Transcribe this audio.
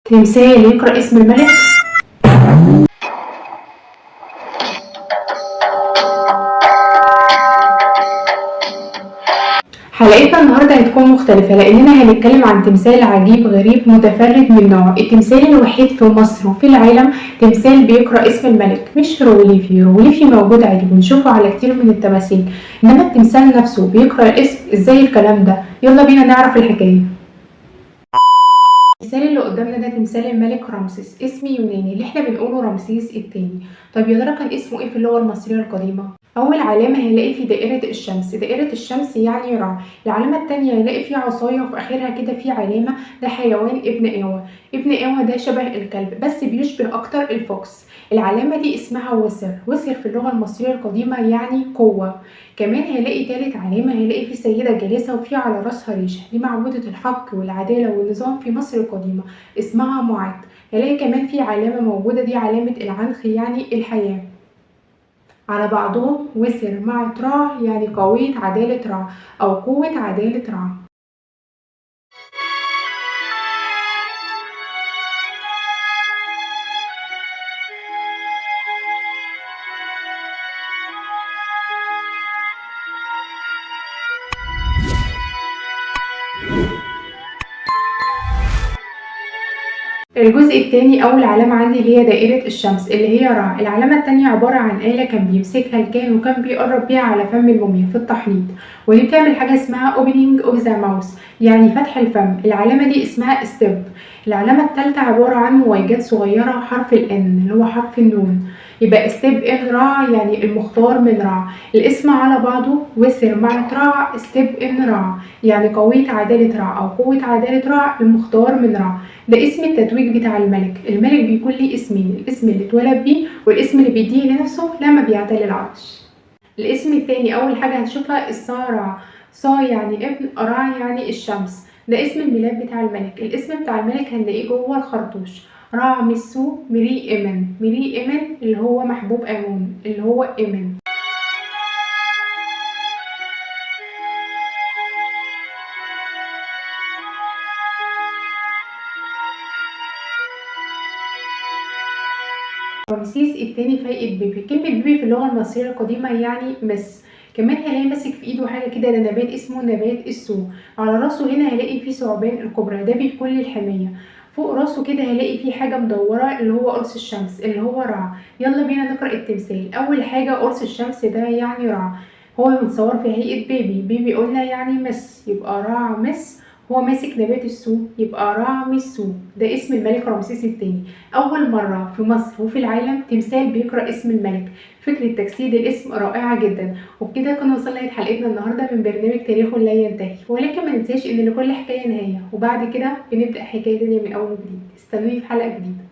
تمثال يقرأ اسم الملك. حلقتنا النهارده هتكون مختلفة لأننا هنتكلم عن تمثال عجيب غريب متفرد من نوعه، التمثال الوحيد في مصر وفي العالم تمثال بيقرأ اسم الملك، مش هيروغليفي. هيروغليفي موجود عادي بنشوفه على كتير من التماثيل، إنما التمثال نفسه بيقرأ الاسم. ازاي الكلام ده؟ يلا بينا نعرف الحكاية. التمثال اللي قدامنا ده تمثال الملك رمسيس، اسم يوناني اللي احنا بنقوله رمسيس الثاني. طيب يا ترى كان اسمه ايه في اللغة المصرية القديمة؟ أول علامة هنلاقي في دائرة الشمس، دائرة الشمس يعني رع. العلامة التانية هنلاقي فيه عصاية وفي آخرها كده في علامة، ده حيوان ابن آوى. ابن آوى ده شبه الكلب بس بيشبه أكتر ال fox. العلامة دي اسمها وسر، وسر في اللغة المصرية القديمة يعني قوة. كمان هنلاقي تالت علامة، هنلاقي في سيدة جالسة وفي على راسها ريشة، دي معبودة الحق والعدالة والنظام في مصر القديمة، اسمها معد. هنلاقي كمان في علامة موجودة، دي علامة العنخ يعني الحياة. على بعضهم وسر مع رع يعني قوية عدالة رع أو قوة عدالة رع. الجزء الثاني أول علامة عندي اللي هي دائرة الشمس اللي هي رع. العلامة الثانية عبارة عن آلة كان بيمسكها الكاهن وكان بيقرب بيها على فم الموميا في التحنيط، ودي بتعمل حاجة اسمها opening of the mouth يعني فتح الفم. العلامة دي اسمها step. العلامة الثالثة عبارة عن مواجات صغيرة حرف ال N اللي هو حرف النون، يبقى step in رع يعني المختار من رع. الاسم على بعضه وسر مع رع step in رع يعني قوية عدالة رع أو قوة عدالة رع المختار من رع. ده اسم التتويج بتاع الملك. الملك بيكون ليه اسمين، الاسم اللي اتولد بيه والاسم اللي بيديه لنفسه لما بيعتلي العرش. الاسم التاني أول حاجة هنشوفها الصارع، صا يعني ابن، رع يعني الشمس. ده اسم الميلاد بتاع الملك. الاسم بتاع الملك هنلاقيه جوه الخرطوش، رع مسو مري إمن. مري إمن اللي هو محبوب آمون اللي هو إمن. رمسيس الثاني فايقة بيبي. كلمة بيبي في اللغة المصرية القديمة يعني مس. كمان هلاقي ماسك في ايده حاجة كده، ده نبات اسمه نبات السو. على راسه هنا هلاقي فيه ثعبان الكبرى، ده بيكون للحماية. فوق راسه كده هلاقي فيه حاجة مدورة اللي هو قرص الشمس اللي هو رع. يلا بينا نقرأ التمثال. أول حاجة قرص الشمس ده يعني رع، هو متصور في هيئة بيبي. بيبي قلنا يعني مس، يبقى رع مس. هو ماسك نبات السو يبقى رع مسو. ده اسم الملك رمسيس الثاني. أول مرة في مصر وفي العالم تمثال بيقرأ اسم الملك. فكرة تجسيد الاسم رائعة جدا. وبكده كنا وصلنا لنهاية حلقتنا النهاردة من برنامج تاريخ لا ينتهي، ولكن ما ننساش إن لكل حكاية نهاية، وبعد كده بنبدأ حكاية تانية من أول وجديد. استنوني في حلقة جديدة.